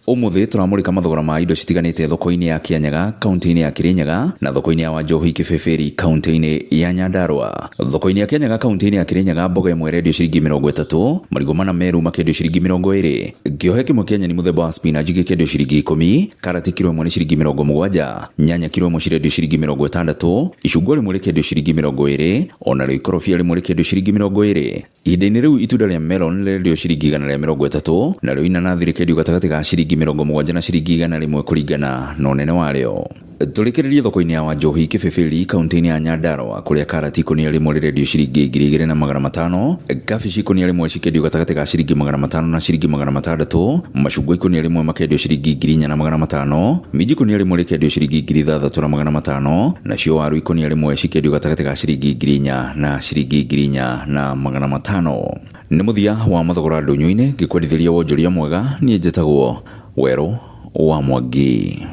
Ũmũthĩ tũramũrĩka mathogora ma indo citiganĩte thoko-inĩ ya Kĩanyaga kaunti-inĩ ya Kĩrĩnyaga na thoko-inĩ ya Wanjohi Kĩbĩbĩri kaunti-inĩ ya Nyandarua. Thoko-inĩ ya Kĩanyaga kaunti-inĩ ya Kĩrĩnyaga mboga ĩmwe ĩrendio ciringi 30, marigũ mana meru makendio ciringi 20, kĩohe kĩmwe kĩa nyeni mũthemba wa spinach gĩkendio ciringi 10, karati kiro ĩmwe nĩ ciringi 70, nyanya kiro ĩmwe cirendio ciringi 60, icungwa rĩmwe rĩkendio ciringi 20, onarĩo ikorobia rĩmwe rĩkendio ciringi 20. Ihinda-inĩ rĩu itunda rĩa melon rĩrendio ciringi 130, narĩo inanathi rĩkendio gatagatĩ ga ciringi 70 na ciringi 100 kũringana na ũnene warĩo. Tũrĩkĩrĩrie thoko-inĩ ya Wanjohi Kĩbĩbĩri kaunti-inĩ ya Nyandarua kũrĩa karati ikũnia rĩmwe rĩrendio ciringi 2500, kabici ikũnia rĩmwe cikendio gatagatĩ ga ciringi 500 na ciringi 600, macungwa ikũnia rĩmwe makendio ciringi 4500, minji ikũnia rĩmwe rĩkendio ciringi 6500, nacio waru ikũnia rĩmwe cikendio gatagatĩ ga ciringi 4000 na ciringi 4500. Nĩ mũthia wa mathogora ndũnyũ-inĩ ngĩkwendithĩria wonjoria mwega, niĩ njĩtagwo Werũ wa Mwangi.